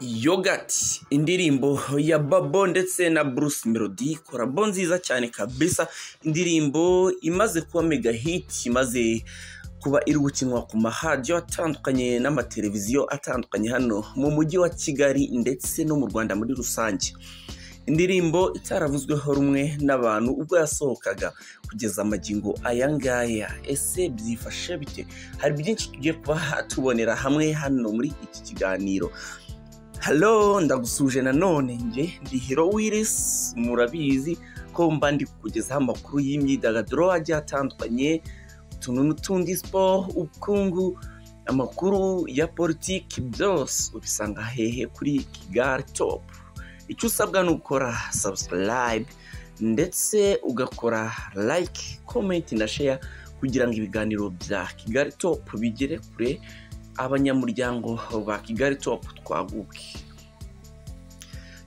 Yogurt, indirimbo ya Babo ndetse na Bruce Melody, collabo nziza cyane kabisa, indirimbo imaze kuba mega hit, imaze kuba iri gukinwa ku maradiyo atandukanye n'amateleviziyo atandukanye hano mu mujyi wa Kigali ndetse no mu Rwanda muri rusange. Indirimbo itaravuzweho rumwe n'abantu ubwo yasohokaga kugeza amagingo aya ngaya. Ese byifashe bite? Hari byinshi tugiye kuba tubonera hamwe hano muri iki kiganiro. Hello, ndagusuje nanone, njye ndi Hero Willis, murabizi ko mba ndi kukugezaho amakuru y'imyidagaduro agiye atandukanye, utuntu n'utundi, siporo, ubukungu, amakuru ya politiki, byose ubisanga hehe? Kuri Kigali Top. Icyo usabwa ni ukora subscribe ndetse ugakora like, comment na share kugira ngo ibiganiro bya Kigali Top bigere kure, abanyamuryango ba Kigali Top twaguke.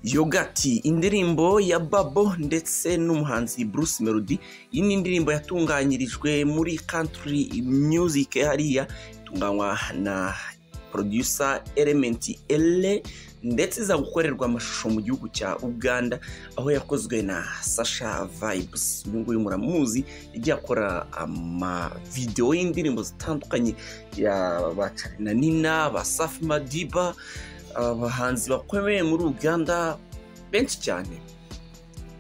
Yogurt, indirimbo ya Babo ndetse n'umuhanzi Bruce Melody. Iyi ni indirimbo yatunganyirijwe muri country music hariya, itunganywa na producer Element Eleeeh, ndetse iza gukorerwa amashusho mu gihugu cya Uganda, aho yakozwe na Sasha Vybz. Uyu nguyu muramuzi, yagiye akora amavidewo y'indirimbo zitandukanye ya ba Charly na Nina, ba Safi Madiba, abahanzi bakomeye muri Uganda benshi cyane.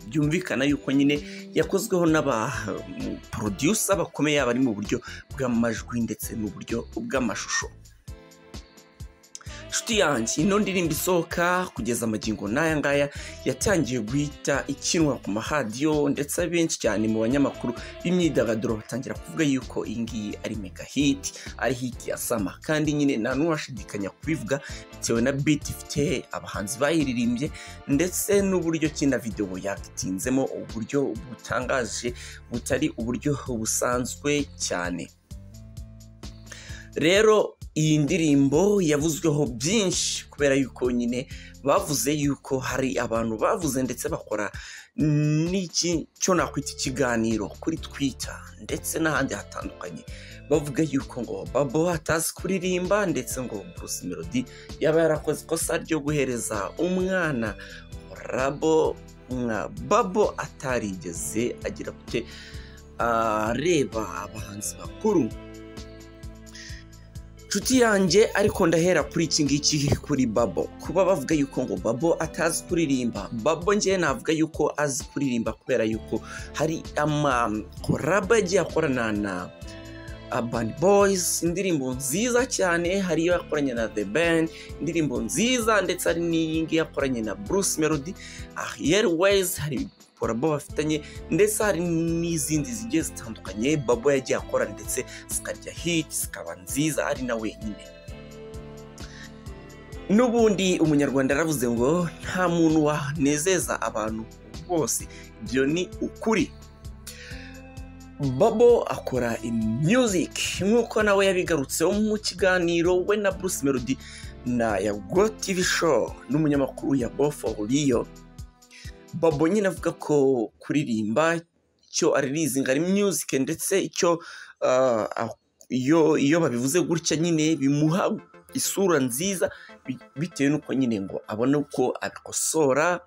Byumvikana yuko nyine yakozweho n'aba producer bakomeye, yaba ari mu buryo bw'amajwi ndetse n'uburyo bw'amashusho. Inshuti yanjye, ino ndirimbo isohoka kugeza amagingo n'aya ngaya yatangiye guhita ikinwa ku maradiyo, ndetse benshi cyane mu banyamakuru b'imyidagaduro batangira kuvuga yuko iyi ngiyi ari mega hit, ari hit ya summer, kandi nyine nta n'uwashidikanya kubivuga bitewe na beat ifite, abahanzi bayiririmbye, ndetse n'uburyo ki na videwo yatinzemo uburyo butangaje, butari uburyo busanzwe cyane. Rero iyi ndirimbo yavuzweho byinshi kubera yuko nyine bavuze yuko hari abantu bavuze ndetse bakora n'iki cyo nakwita ikiganiro kuri Twitter ndetse n'ahandi hatandukanye, bavuga yuko ngo Babo atazi kuririmba, ndetse ngo Bruce Melody yaba yarakoze ikosa ryo guhereza umwana collabo nka Babo atarigeze agira gute areba abahanzi bakuru. Nshuti yanjye, ariko ndahera kuri iki ngiki, kuri Babo. Kuba bavuga yuko ngo Babo atazi kuririmba, Babo njye navuga yuko azi kuririmba, kubera yuko hari amacollabo yagiye akorana na Urban Boys, indirimbo nziza cyane. Hari iyo yakoranye na The Ben, indirimbo nziza, ndetse hari n'iyi ngiyi yakoranye na Bruce Melody, Ariel Wayz, hari collabo bafitanye, ndetse hari n'izindi zigiye zitandukanye Babo yagiye akora ndetse zikarya hit, zikaba nziza, ari na wenyine. N'ubundi Umunyarwanda yaravuze ngo nta muntu wanezeza abantu bose, ibyo ni ukuri. Babo akora music nk'uko nawe yabigarutseho mu kiganiro we na Bruce Melody na Yago TV Show n'umunyamakuru Yago For Real. Babo nyine avuga ko kuririmba icyo aririzinga ari music, ndetse icyo iyo babivuze gutya nyine bimuha isura nziza, bitewe n'uko nyine ngo abone uko abikosora.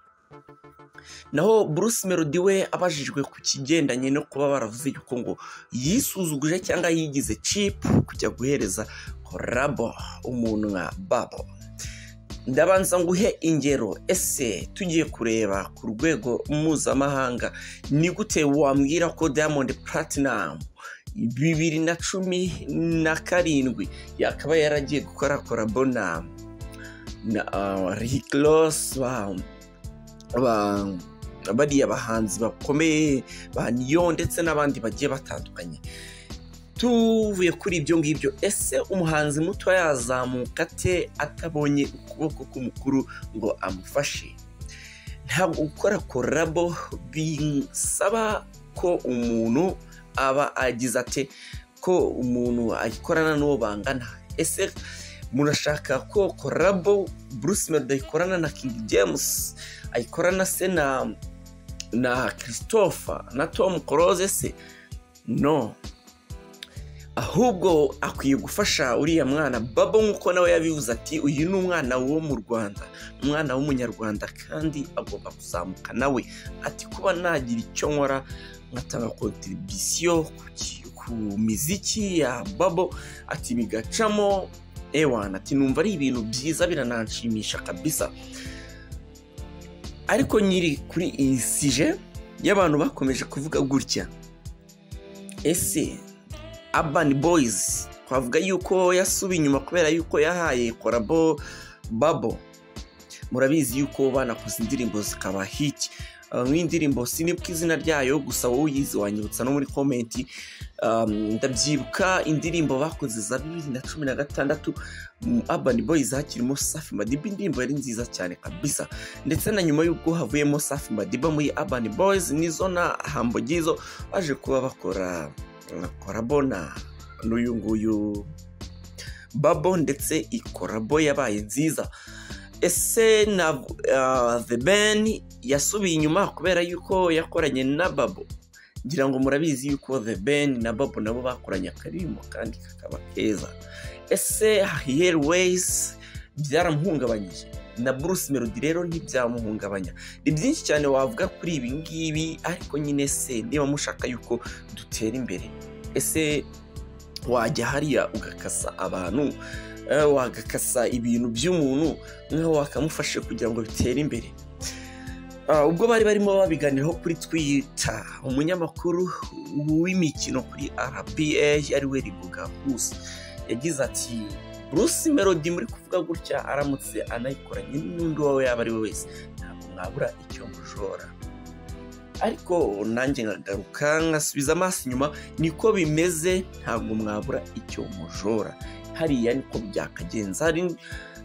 Naho Bruce Melody we abajijwe ku kigendanye no kuba baravuze yuko ngo yisuzuguje cyangwa yigize cheap kujya guhereza collabo umuntu nka Babo, ndabanza nguhe ingero. Ese tugiye kureba ku rwego mpuzamahanga, ni gute wambwira ko Diamond Platnumz 2017 yakaba yaragiye gukora collabo na Rick Ross, bariya bahanzi bakomeye ba Ne-Yo ndetse n'abandi bagiye batandukanye? Tuvuye kuri ibyo ngibyo, ese umuhanzi muto yazamuka ate atabonye ukuboko k'umukuru ngo amufashe? Ntabwo gukora collabo bisaba ko umuntu aba agize ate, ko umuntu ayikorana n'uwo bangana. Ese murashaka ko collabo Bruce Melody ayikorana na King James, ayikorana se na Christopher na Tom Close? Se no. Ahubwo Ahubwo akwiye gufasha uriya mwana Babo, nk'uko nawe yabivuze ati uyu ni umwana wo mu Rwanda, umwana w'umunyarwanda, kandi agomba kuzamuka nawe. Ati kuba nagira icyo nkora nkatanga contribution ku miziki ya Babo, ati bigacamo ewana, ati numva ari ibintu byiza, birananshimisha kabisa. Ariko nyiri kuri iyi sujet y'abantu bakomeje kuvuga gutya, ese Urban Boys twavuga yuko yasubiye inyuma kubera yuko yahaye collabo Babo? Murabizi yuko banakoze indirimbo zikaba hit, nk'indirimbo sinibuka izina ryayo, gusa wowe uyizi wanyibutsa no muri comment. Ndabyibuka indirimbo bakoze za 2016, Urban Boys hakirimo Safi Madiba, indirimbo yari nziza cyane kabisa. Ndetse na nyuma y'uko havuyemo Safi Madiba muri Urban Boys, nizo na Humble Jizzo baje kuba bakora collabo na n'uyu nguyu Babo, ndetse icollabo yabaye nziza. Ese na The Ben yasubiye inyuma kubera yuko yakoranye na Babo? Ngira ngo murabizi yuko The Ben na Babo nabo bakoranye akaririmbo kandi kakaba keza. Ese Ariel Wayz byaramuhungabanyije? Na Bruce Melody rero ntibyamuhungabanya? Ni byinshi cyane wavuga kuri ibi ngibi, ariko nyine se niba mushaka yuko dutera imbere, ese wajya hariya ugakasa abantu, wagakasa ibintu by'umuntu nkaho wakamufashe kugira ngo bitere imbere? Ubwo bari barimo babiganiraho kuri Twitter, umunyamakuru w'imikino kuri RBA ari we Ribuga Hus yagize ati Bruce Melody muri kuvuga gutya, aramutse anayikoranye n'undi wawe yaba ari we wese, ntabwo mwabura icyo mujora. Ariko nanjye nkagaruka nkasubiza amaso inyuma, niko bimeze, ntabwo mwabura icyo mujora hariya, niko byakagenza. Hari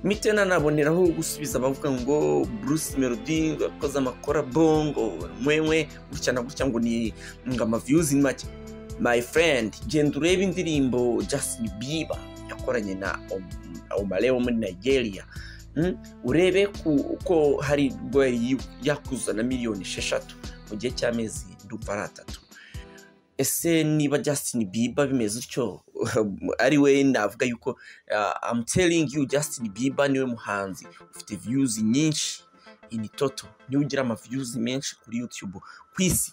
mite nanaboneraho gusubiza abavuga ngo Bruce Melody ngo yakoze amacollabo ngo mwewe gutya na gutya, ngo ni ngo amaviews ni make. My friend, genda urebe indirimbo Justin Bieber yakoranye na Omah Lay wo muri Nigeria, urebe ko hari ubwo yari yakuza na miliyoni 6 mu gihe cy'amezi ndumva ari 3. Ese niba Justin Bieber bimeze utyo, ari we navuga yuko I'm telling you, Justin Bieber niwe muhanzi ufite views nyinshi in total, niwe ugira ama views menshi kuri YouTube ku isi,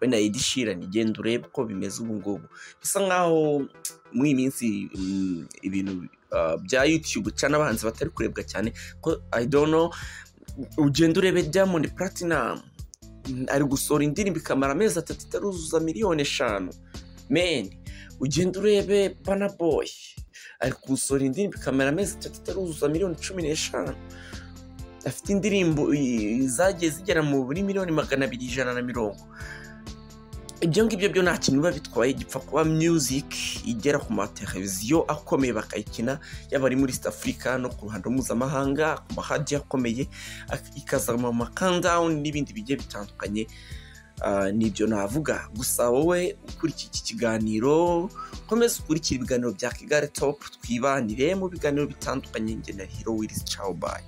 we na Ed Sheeran. Genda urebe uko bimeze ubu ngubu. Bisa nkaho muri iyi minsi ibintu bya YouTube cyane abahanzi batari kurebwa cyane, ko I don't know. Ugenda urebe Diamond Platinum ari gusohora indirimbo ikamara amezi 3 itaruzuza miliyoni 5. Men, ugenda urebe Burna Boy ari gusohora indirimbo ikamara amezi 3 itaruzuza miliyoni 15, afite indirimbo zagiye zigera muri miliyoni 200, 150. Ibyo ngibyo byo nta kintu biba bitwaye, gipfa kuba music igera ku mateleviziyo akomeye bakayikina, yaba ari muri East Africa no ku ruhando mpuzamahanga, ku mahadiyo akomeye, ikaza mu ma countdown n'ibindi bigiye bitandukanye. Nibyo navuga. Gusa wowe ukurikiye iki kiganiro, komeza ukurikire ibiganiro bya Kigali Top, twibanire mu biganiro bitandukanye. Njye na Hero Willis, ciao, bye.